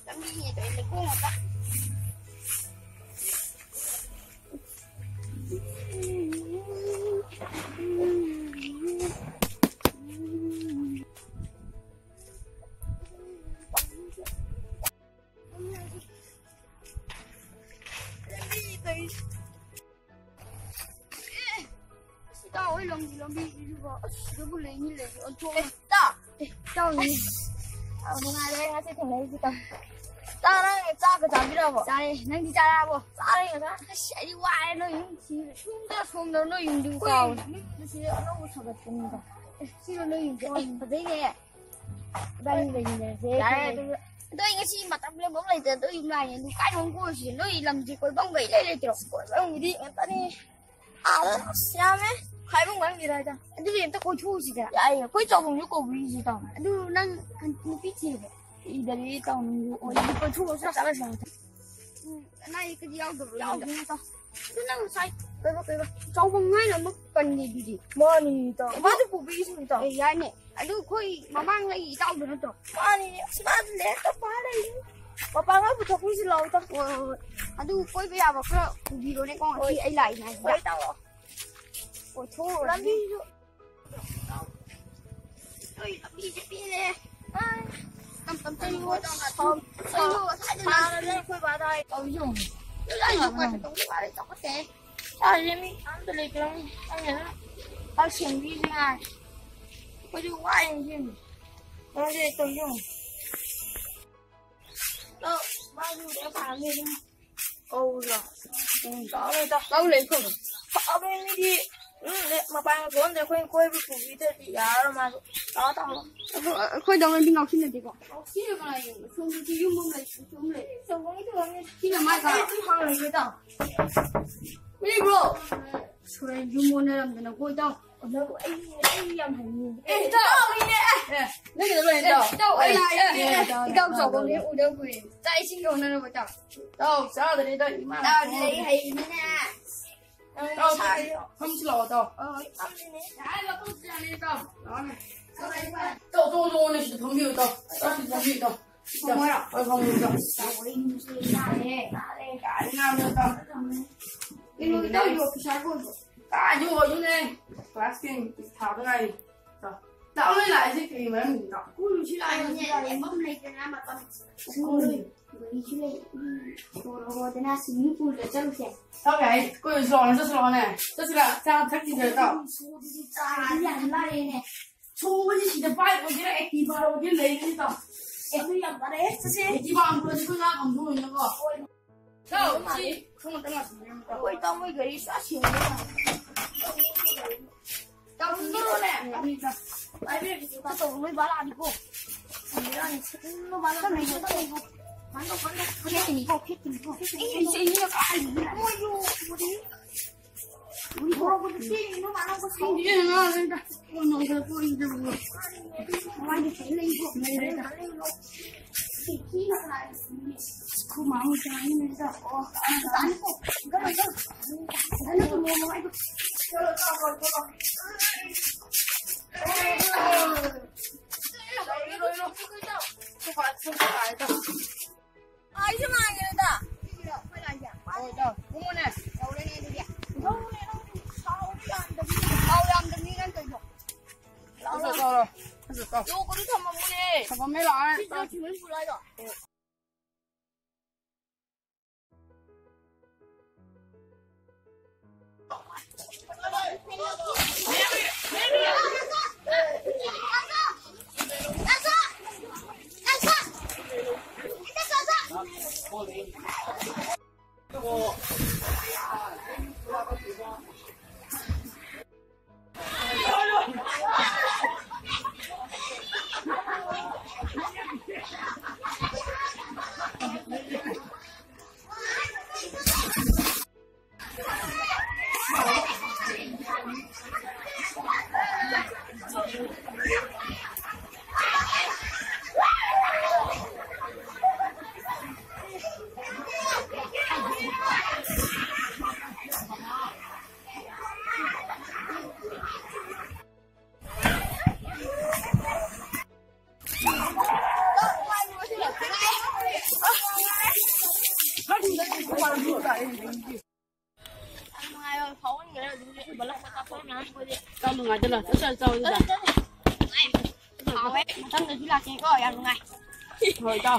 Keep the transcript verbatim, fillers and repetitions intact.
ꯂꯝꯕꯤꯅꯦ ꯇꯧꯔꯤ, ꯂꯩꯈꯣꯝ ꯉꯥꯛꯇ꯫ ꯂꯝꯕꯤꯅꯦ ꯇꯧꯔꯤ꯫ ꯑꯁ, ꯏꯇꯥꯎ ꯍꯣꯏ ꯂꯝꯒꯤ ꯂꯝꯕꯤꯁꯤꯁꯨꯀꯣ, ꯑꯁ, ꯁꯤꯗꯕꯨ ꯂꯩꯅꯤ ꯂꯩ, ꯑꯣꯟꯊꯣꯛꯑꯒ꯫ ꯑꯦ, ꯏꯇꯥꯎ꯫ ꯑꯦ, ꯏꯇꯥꯎ, ꯅꯨꯡꯉꯥꯏꯔꯦ ꯉꯁꯤ ꯊꯦꯡꯅꯔꯤꯁꯦ, ꯏꯇꯥꯎ꯫ ꯏꯇꯥꯎ, ꯅꯪ ꯆꯥꯛꯀ ꯆꯥꯕꯤꯔꯕꯣ? ꯆꯥꯔꯦ, ꯅꯪꯗꯤ ꯆꯥꯔꯕꯣ? ꯆꯥꯔꯦ ꯉꯁꯥꯏ꯫ ꯑꯁ, ꯑꯩꯗꯤ ꯋꯥꯔꯦ, ꯅꯣꯏ ꯌꯨꯝ ꯁꯤꯗ ꯁꯣꯝꯗ ꯁꯣꯝꯗ ꯅꯣꯏ ꯌꯨꯝꯗꯨꯕꯨ ꯑꯩꯈꯣꯏ ꯀꯥꯎꯔꯦ꯫ ꯌꯨꯝꯗꯨ ꯁꯤꯗ ꯑꯅꯧꯕ ꯁꯥꯒꯠꯄꯅꯤꯗ꯫ ꯑꯦ, ꯁꯤꯔꯣ ꯅꯣꯏ ꯌꯨꯝꯁꯦ? ꯍꯣꯏ꯫ ꯑꯦ, ꯐꯖꯩꯅꯦ꯫ ꯏꯕꯥꯅꯤ ꯂꯩꯃꯤꯟꯅꯔꯁꯦ꯫ ꯌꯥꯔꯦ, ꯑꯗꯨ, ꯑꯗꯣ ꯑꯩ ꯉꯁꯤ ꯃꯇꯝ ꯂꯦꯟꯕ ꯑꯃ ꯂꯩꯇꯦ, ꯑꯗꯣ ꯑꯩ ꯂꯥꯏꯅꯦ, ꯑꯗꯨ ꯀꯥꯏꯗꯅꯣ ꯀꯣꯏꯔꯨꯁꯤꯒꯦ? ꯅꯣꯏ ꯂꯝꯁꯦ ꯀꯣꯏꯐꯝꯒ ꯏꯂꯩ ꯂꯩꯇ꯭ꯔꯣ? ꯀꯣꯏꯐꯝꯒꯤꯗꯤ ꯉꯥꯛꯇꯅꯤ꯫ ꯑꯥꯗ ꯑꯁ ꯌꯥꯝꯃꯦ꯫ ꯍꯥꯏꯐꯝ ꯈꯪꯗꯦꯗ ꯍꯥꯏꯗ꯫ ꯑꯗꯨꯗꯤ ꯑꯝꯇ ꯀꯣꯏꯊꯣꯛꯎꯁꯤꯗ꯫ ꯌꯥꯏꯌꯦ, ꯑꯩꯈꯣꯏ ꯆꯥꯎꯕꯝꯁꯨ ꯀꯧꯕꯤꯔꯤꯁꯤ ꯇꯥꯃꯣ꯫ ꯑꯗꯨ ꯅꯪ ꯅꯨꯄꯤ ꯊꯤꯔꯕꯣ? ꯊꯤꯗꯔꯤ ꯇꯥꯃꯣ꯫ ꯑꯣ, ꯑꯗꯨꯗꯤ ꯀꯣꯏꯊꯣꯛꯎꯁꯤ, ꯆꯠꯂꯁꯤ ꯑꯝꯇ꯫ ꯎꯝ, ꯑꯅꯥ ꯑꯌꯦꯛꯀꯗꯤ ꯌꯥꯎꯗꯕ꯭ꯔꯣ ꯌꯨꯝꯗ? ꯌꯥꯎꯗꯦ ꯇꯥꯃꯣ꯫ ꯑꯗꯨ ꯅꯪ ꯉꯁꯥꯏ ꯀꯩꯕ, ꯀꯩꯕ? ꯆꯥꯎꯕꯝ ꯍꯥꯏꯅ ꯑꯃ ꯄꯟꯒꯤꯗꯨꯗꯤ꯫ ꯃꯥꯅꯤ ꯇꯥꯃꯣ꯫ ꯃꯥꯁꯨ ꯄꯨꯕꯤꯁꯤ ꯇꯥꯃꯣ꯫ ꯑꯦ, ꯌꯥꯏꯅꯦ꯫ ꯑꯗꯨ ꯑꯩꯈꯣꯏ ꯃꯃꯥꯡꯗꯒꯤ ꯏꯇꯥꯎꯗꯨ ꯅꯠꯇ꯭ꯔꯣ? ꯃꯥꯅꯤ, ꯑꯁ, ꯃꯥꯗꯤ ꯂꯥꯏꯔꯤꯛ ꯇꯝꯕ ꯂꯩꯔꯤ꯫ ꯃꯄꯥꯟ ꯈꯔ ꯄꯨꯊꯣꯛꯄꯤꯁꯤ ꯂꯥꯛꯑꯣ ꯇꯥꯃꯣ꯫ ꯍꯣꯏ, ꯍꯣꯏ, ꯍꯣꯏ꯫ ꯑꯗꯨ ꯀꯣꯏꯕ ꯌꯥꯕ ꯈꯔ ꯄꯨꯕꯤꯔꯣꯅꯦꯀꯣ, ꯉꯁꯤ ꯍꯣꯏ꯫ ꯑꯩ ꯂꯥꯛꯏꯉꯩꯁꯤꯗ꯫ ꯍꯣꯏ ꯇꯥꯃꯣ꯫ ꯀꯣꯏꯊꯣꯛꯎꯔꯁꯤ꯫ ꯂꯝꯕꯤꯁꯨ ꯅꯣꯏ ꯂꯝꯕꯤꯁꯦ ꯄꯦꯜꯂꯦ꯫ ꯑꯥ, ꯇꯝ ꯇꯝ ꯆꯠꯂꯨ꯫ ꯁꯥ-, ꯁꯥ-, ꯁꯥꯔꯗꯅ ꯑꯩꯈꯣꯏ ꯕꯥꯗ ꯍꯥꯏ꯫ ꯇꯧꯔꯤꯁꯦ ꯌꯦꯡꯉꯨ꯫ ꯂꯣꯏ ꯂꯥꯛꯑꯕ ꯅꯪ? ꯆꯥꯎꯈꯠꯇꯦ꯫ ꯁꯥꯔꯤꯁꯦ ꯃꯤ ꯑꯝꯇ ꯂꯩꯇ꯭ꯔꯕꯅꯤ꯫ ꯈꯪꯗꯦꯗ꯫ ꯈꯔ ꯁꯦꯝꯕꯤꯁꯦ ꯉꯥꯏ꯫ ꯑꯩꯈꯣꯏꯁꯨ ꯋꯥꯏꯅꯦ ꯁꯦꯝꯕ꯫ ꯇꯧꯔꯤꯁꯦ, ꯇꯧꯔꯤꯁꯦ ꯌꯦꯡꯉꯨ꯫ ꯂꯧ, ꯃꯥꯁꯨ ꯂꯥꯏꯔꯤꯛ ꯄꯥꯔꯝꯅꯤ ꯑꯗꯨꯝ꯫ ꯀꯧꯔꯣ꯫ ꯎꯝ, ꯇꯥꯎꯔꯦ, ꯇꯥꯎ꯫ ꯂꯧ ꯂꯩ ꯈꯣꯠꯂꯣ꯫ ꯐꯕꯅꯦ ꯃꯤꯗꯤ꯫ ꯎꯝ, ꯂꯦ-, ꯃꯄꯥꯟꯒ ꯊꯣꯛꯑꯝꯗꯦ꯫ ꯑꯩꯈꯣꯏꯅ ꯀꯣꯏꯕ ꯄꯨꯕꯤꯗ꯭ꯔꯗꯤ ꯌꯥꯔꯔꯣꯏ ꯃꯥꯁꯨ꯫ ꯇꯥꯎ, ꯇꯥꯎ꯫ ꯑꯗꯨ, ꯑ, ꯑꯩꯈꯣꯏꯗꯧꯅꯗꯤ ꯉꯥꯎꯁꯤꯟꯅꯗꯦꯀꯣ꯫ ꯉꯥꯎꯁꯤꯟꯅꯕ ꯍꯥꯏꯌꯦ꯫ ꯁꯣꯝꯗꯗꯤ ꯌꯨꯝ ꯑꯃ ꯂꯩ, ꯌꯨꯝ ꯂꯩ꯫ ꯁꯣꯝꯗꯒꯤ ꯊꯣꯛꯑꯝꯅꯤ꯫ ꯁꯤꯅ ꯃꯥꯏ ꯀꯥ꯫ ꯑꯩ ꯑꯗꯨꯝ ꯍꯥꯡꯉꯒꯦ, ꯇꯥꯎ꯫ ꯃꯤꯕ꯭ꯔꯣ? ꯁꯣꯔꯦꯟ ꯌꯨꯝ ꯑꯣꯟꯅꯔꯝꯗꯅ ꯀꯣ, ꯏꯇꯥꯎ꯫ ꯑꯣꯟꯅꯕ ꯑꯩ, ꯑꯩ ꯌꯥꯝ ꯍꯩꯅꯤꯡꯉꯦ꯫ ꯑꯦ, ꯏꯇꯥꯎ! ꯑꯦ, ꯅꯪꯒꯤꯗ ꯂꯣꯏ, ꯏꯇꯥꯎ꯫ ꯏꯇꯥꯎ, ꯑꯩ ꯂꯥꯛꯑꯦ꯫ ꯑꯦ, ꯏꯇꯥꯎ, ꯏꯇꯥꯎ ꯆꯥꯎꯕꯅꯦ ꯎꯗꯕ ꯀꯨꯏꯔꯦ꯫ ꯆꯥꯛ ꯏꯁꯤꯡꯒ ꯍꯣꯠꯅꯔꯕꯣ, ꯏꯇꯥꯎ? ꯏꯇꯥꯎ, ꯆꯥꯗ꯭ꯔꯤꯗ, ꯏꯃꯥꯅ ꯏꯇꯥꯎꯗꯤ ꯊꯣꯡꯉꯤ꯫ ꯂꯥꯏꯔꯤꯛ ꯍꯩꯕꯅꯤꯅ꯫ ꯅꯪ ꯏꯇꯥꯎ, ꯃꯁꯥꯗꯤ ꯐꯝꯁꯤ ꯂꯥꯛꯑꯣ, ꯏꯇꯥꯎ꯫ ꯍꯣꯏ, ꯍꯣꯏ, ꯐꯝꯁꯤꯅꯦ꯫ ꯌꯥꯔꯦ, ꯂꯧꯊꯣꯛꯁꯤ ꯌꯥꯅꯤ, ꯏꯇꯥꯎ꯫ ꯂꯥꯛꯑꯣꯅꯦ꯫ ꯇꯧ, ꯇꯧ, ꯇꯧ, ꯅꯣꯏ ꯁꯤꯗ ꯐꯝꯕꯤꯌꯨ, ꯇꯧ꯫ ꯇꯧ, ꯁꯤꯗ ꯐꯝꯕꯤꯌꯨ, ꯇꯧ꯫ ꯁꯤꯗ꯫ ꯐꯝꯃꯣꯔꯣ? ꯍꯣꯏ, ꯐꯝꯃꯤꯌꯨ, ꯇꯧ꯫ ꯇꯧ, ꯑꯩ ꯅꯨꯡꯁꯤ ꯌꯥꯔꯦ, ꯌꯥꯔꯦ, ꯌꯥꯔꯦ, ꯉꯥꯡꯕ ꯇꯧ꯫ ꯀꯩꯅꯣꯒꯤ ꯇꯧꯔꯤꯔꯣ, ꯄꯩꯁꯥ ꯀꯣꯟꯗꯣ? ꯀꯥꯏꯗꯩ ꯑꯣꯏꯗꯣꯏꯅꯦ? Class ten ꯊꯥꯕ ꯉꯥꯏꯔꯤ꯫ ꯇꯧ꯫ ꯇꯧ, ꯅꯣꯏ ꯂꯥꯛꯏꯁꯦ ꯀꯔꯤ ꯃꯔꯝꯒꯤꯅꯣ? ꯀꯣꯏꯔꯨꯁꯤ ꯂꯥꯛꯑꯦ, ꯂꯦꯞꯐꯝ ꯂꯩꯇꯅ ꯃꯇꯝ꯫ ꯁ꯭ꯀꯨꯜ꯫ ꯒꯥꯔꯤꯁꯨ ꯂꯩ꯫ ꯎꯝ, ꯇꯧꯔꯒꯗꯅ swimming poolꯗ ꯆꯠꯂꯨꯁꯦ꯫ ꯇꯧ ꯌꯥꯏ, ꯀꯣꯏꯔꯨꯁꯤ ꯂꯥꯛꯑꯣꯅꯦ, ꯆꯠꯁꯤ ꯂꯥꯛꯑꯣ, ꯆꯠꯁꯤ ꯂꯥꯛꯑꯣ꯫ ꯆꯥ ꯊꯛꯈꯤꯁꯦ, ꯇꯧ꯫ ꯁꯣꯗꯨꯗꯤ ꯆꯥꯔꯗꯤ ꯌꯥꯝ ꯂꯥꯏꯔꯦꯅꯦ꯫ ꯁꯣꯕꯁꯤ ꯁꯤꯗ bike ꯑꯣꯏꯒꯦꯔꯥ, Activa ꯑꯣꯏꯒꯦꯔꯥ ꯂꯩꯔꯅꯤ, ꯇꯧ꯫ ꯑꯦ, ꯑꯗꯨ ꯌꯥꯝ ꯐꯔꯦ, ꯆꯠꯁꯦ꯫ Activa ꯑꯃ ꯄꯨꯔꯗꯤ ꯑꯩꯈꯣꯏ ꯉꯥ ꯐꯪꯗꯧꯅꯤꯅꯀꯣ꯫ ꯇꯧ, ꯁꯤ ꯊꯣꯡ ꯑꯝꯇ ꯉꯥꯁꯤꯟꯕꯤꯔꯝꯃꯨ, ꯇꯧ꯫ ꯍꯣꯏ, ꯇꯧ, ꯃꯣꯏ ꯒꯥꯔꯤ ꯁꯨꯡꯁꯤꯟꯗꯦ꯫ ꯇꯧꯔꯨꯔꯣꯅꯦ꯫ ꯄꯥꯏꯕꯤꯔꯒꯦ, ꯇꯧ꯫ ꯇꯧꯔꯨꯔꯣ, ꯕꯥ ꯂꯥꯛꯑꯅꯤꯀꯣ꯫ ꯕꯦꯔꯥꯅꯤ, ꯁꯤꯠꯂꯨ, ꯕꯥ ꯂꯥꯛꯑꯅꯤ꯫ ꯇꯞꯅ ꯏꯪꯉꯣ, ꯇꯞꯅ ꯏꯪꯉꯣ꯫ ꯐꯠꯇꯅꯤꯀꯣ, ꯐꯠꯇꯅꯤꯀꯣ꯫ ꯏꯪꯉꯤꯁꯦ, ꯏꯪꯉꯤꯁꯦ, ꯀꯥꯏꯗꯒꯤ? ꯃꯣꯏꯁꯨ ꯎꯔꯤ꯫ ꯎꯔꯤ ꯊꯣꯔꯛꯄꯗ ꯆꯦꯟꯒꯤꯅꯨ, ꯃꯥ ꯅꯪ ꯀꯣ ꯁꯥꯎ-꯫ ꯏꯪꯉꯤꯁꯦ, ꯉꯥ ꯂꯩꯗ꯫ ꯃꯣꯏ ꯅꯣꯡ ꯆꯨꯔꯛꯄ ꯏꯪꯉꯤꯁꯦ꯫ ꯃꯃꯥꯏꯗ ꯐꯖꯅ ꯏꯪꯉꯣ꯫ ꯂꯩ, ꯂꯩ, ꯂꯩ꯫ ꯑꯩꯁꯨ ꯃꯥꯡꯉꯦꯗ꯫ ꯍꯣꯏ, ꯏꯇꯥꯎ꯫ ꯀꯨꯝꯃꯨꯅꯦ꯫ ꯌꯧꯔꯦꯅꯦ ꯑꯗꯨꯗꯤ꯫ ꯌꯧꯔꯦ, ꯅꯪ ꯁꯥꯎ ꯌꯥꯝꯗꯕꯤ, ꯁꯥꯎ ꯌꯥꯝꯗꯕꯤ ꯅꯪ ꯇꯧꯔꯤꯗꯣ꯫ ꯂꯥꯎ, ꯂꯥꯎ꯫ ꯂꯣꯛ ꯑꯗꯨ ꯊꯝꯃꯝꯃꯨꯅꯦ꯫ ꯊꯝꯃꯝꯃꯦ, ꯂꯥꯛꯑꯦ꯫ ꯁꯤꯁꯤꯔꯣ swimming pool ꯍꯥꯏꯗꯣ? ꯅꯨꯡꯉꯥꯏꯕ ꯐꯥꯎꯍꯟꯈ꯭ꯔꯦ ꯍꯧꯖꯤꯛ ꯍꯧꯖꯤꯛ ꯕꯂꯞꯀ ꯀꯥꯞꯊꯣꯛꯑ ꯃꯌꯥꯝ ꯑꯩꯈꯣꯏꯗꯤ꯫ ꯆꯥꯎ, ꯅꯨꯡꯉꯥꯏꯗꯅ꯫ ꯆꯠꯂꯣ, ꯆꯠꯂꯣ, ꯆꯠꯂꯣ, ꯆꯠꯂꯣ꯫ ꯍꯥꯎꯋꯦ꯫ ꯃꯊꯪꯗꯁꯨ ꯂꯥꯛꯀꯦꯀꯣ꯫ ꯌꯥꯝ ꯅꯨꯡꯉꯥꯏ꯫ ꯍꯣꯏ, ꯆꯥꯎ꯫